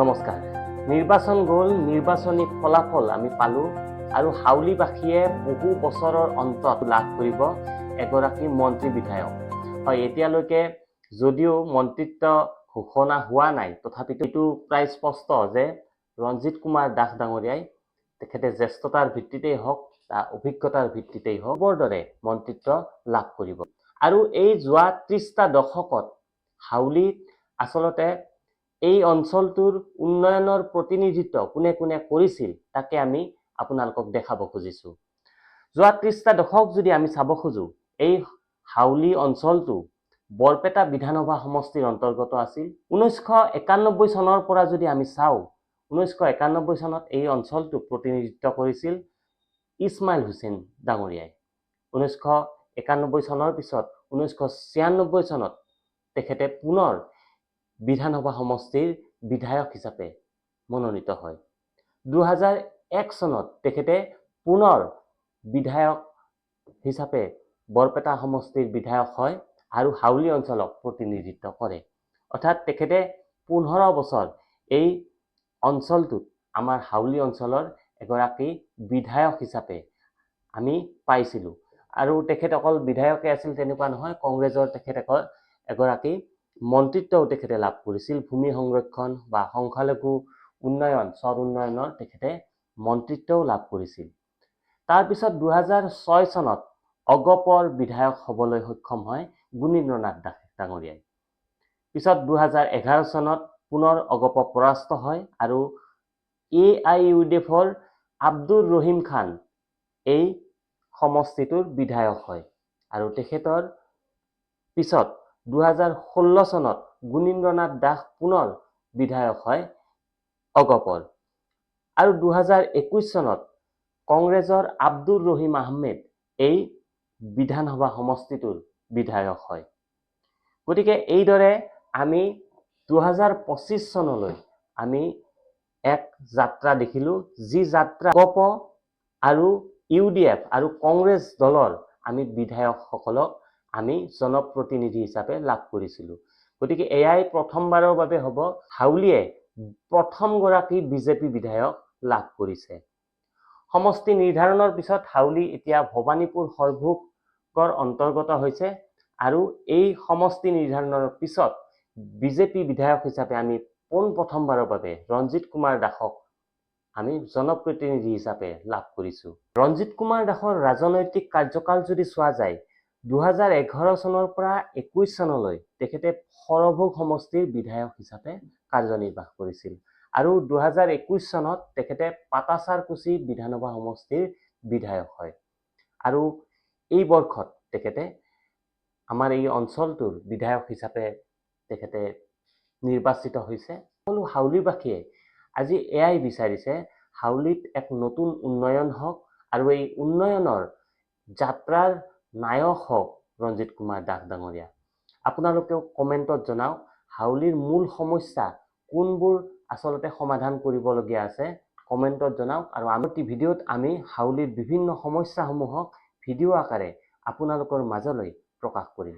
নমস্কাৰ। নিৰ্বাচন গ'ল, নিৰ্বাচনী ফলাফল আমি পালোঁ আৰু হাউলীবাসীয়ে বহু বছৰৰ অন্তত লাভ কৰিব এগৰাকী মন্ত্ৰী বিধায়ক। হয়, এতিয়ালৈকে যদিও মন্ত্ৰিত্ব ঘোষণা হোৱা নাই, তথাপিতো এইটো প্ৰায় স্পষ্ট যে ৰঞ্জিত কুমাৰ দাস ডাঙৰীয়াই, তেখেতে জ্যেষ্ঠতাৰ ভিত্তিতেই হওক বা অভিজ্ঞতাৰ ভিত্তিতেই হওক, পূৰ্বৰ দৰে মন্ত্ৰিত্ব লাভ কৰিব। আৰু এই যোৱা 30টা দশকত হাউলীত আচলতে এই অঞ্চলটোৰ উন্নয়নৰ প্ৰতিনিধিত্ব কোনে কোনে কৰিছিল, তাকে আমি আপোনালোকক দেখাব খুজিছোঁ। যোৱা 30টা দশক যদি আমি চাব খোজোঁ, এই হাউলী অঞ্চলটো বৰপেটা বিধানসভা সমষ্টিৰ অন্তৰ্গত আছিল। 1991 চনৰ পৰা যদি আমি চাওঁ, 1991 চনত এই অঞ্চলটোক প্ৰতিনিধিত্ব কৰিছিল ইছমাইল হুছেইন ডাঙৰীয়াই। 1991 চনৰ পিছত 1996 চনত তেখেতে পুনৰ বিধানসভা সমষ্টিৰ বিধায়ক হিচাপে মনোনীত হয়। 2001 চনত তেখেতে পুনৰ বিধায়ক হিচাপে বৰপেটা সমষ্টিৰ বিধায়ক হয় আৰু হাউলী অঞ্চলক প্ৰতিনিধিত্ব কৰে। অৰ্থাৎ তেখেতে 15 বছৰ এই অঞ্চলটোত আমাৰ হাউলী অঞ্চলৰ এগৰাকী বিধায়ক হিচাপে আমি পাইছিলোঁ। আৰু তেখেত অকল বিধায়কে আছিল তেনেকুৱা নহয়, কংগ্ৰেছৰ তেখেত এগৰাকী মন্ত্ৰিত্বও তেখেতে লাভ কৰিছিল। ভূমি সংৰক্ষণ বা সংখ্যালঘু উন্নয়ন, চৰ উন্নয়নৰ তেখেতে মন্ত্ৰিত্বও লাভ কৰিছিল। তাৰপিছত 2006 চনত অগপৰ বিধায়ক হ'বলৈ সক্ষম হয় গুণীন্দ্ৰনাথ দাস ডাঙৰীয়াই। পিছত 2011 চনত পুনৰ অগপ পৰাস্ত হয় আৰু এ I U D এফৰ আব্দুৰ ৰহিম খান এই সমষ্টিটোৰ বিধায়ক হয়। আৰু তেখেতৰ পিছত 2016 চনত গুণীন্দ্ৰনাথ দাস পুনৰ বিধায়ক হয় অগপৰ আৰু 2021 চনত কংগ্ৰেছৰ আব্দুৰ ৰহিম আহমেদ এই বিধানসভা সমষ্টিটোৰ বিধায়ক হয়। গতিকে এইদৰে আমি 2025 চনলৈ আমি এক যাত্ৰা দেখিলোঁ, যি যাত্ৰা অগপ আৰু ইউ ডি এফ আৰু কংগ্ৰেছ দলৰ আমি বিধায়কসকলক আমি জনপ্ৰতিনিধি হিচাপে লাভ কৰিছিলোঁ। গতিকে এয়াই প্ৰথমবাৰৰ বাবে হ'ব, হাউলীয়ে প্ৰথমগৰাকী বিজেপি বিধায়ক লাভ কৰিছে। সমষ্টি নিৰ্ধাৰণৰ পিছত হাউলী এতিয়া ভৱানীপুৰ সৰভোগৰ অন্তৰ্গত হৈছে। আৰু এই সমষ্টি নিৰ্ধাৰণৰ পিছত বিজেপি বিধায়ক হিচাপে আমি পোনপ্ৰথমবাৰৰ বাবে ৰঞ্জিত কুমাৰ দাসক আমি জনপ্ৰতিনিধি হিচাপে লাভ কৰিছোঁ। ৰঞ্জিত কুমাৰ দাসৰ ৰাজনৈতিক কাৰ্যকাল যদি চোৱা যায়, 2011 চনৰ পৰা 21 চনলৈ তেখেতে সৰভোগ সমষ্টিৰ বিধায়ক হিচাপে কাৰ্যনিৰ্বাহ কৰিছিল আৰু 2021 চনত তেখেতে পাটাছাৰকুছি বিধানসভা সমষ্টিৰ বিধায়ক হয়। আৰু এই বৰ্ষত তেখেতে আমাৰ এই অঞ্চলটোৰ বিধায়ক হিচাপে তেখেতে নিৰ্বাচিত হৈছে। সকলো হাউলীবাসীয়ে আজি এয়াই বিচাৰিছে, হাউলীত এক নতুন উন্নয়ন হওক আৰু এই উন্নয়নৰ যাত্ৰাৰ নায়ক হওক ৰঞ্জিত কুমাৰ দাস ডাঙৰীয়া। আপোনালোকেও কমেণ্টত জনাওক, হাউলীৰ মূল সমস্যা কোনবোৰ আচলতে সমাধান কৰিবলগীয়া আছে, কমেণ্টত জনাওক। আৰু আমাৰ ভিডিঅ'ত আমি হাউলীৰ বিভিন্ন সমস্যাসমূহক ভিডিঅ' আকাৰে আপোনালোকৰ মাজলৈ প্ৰকাশ কৰিম।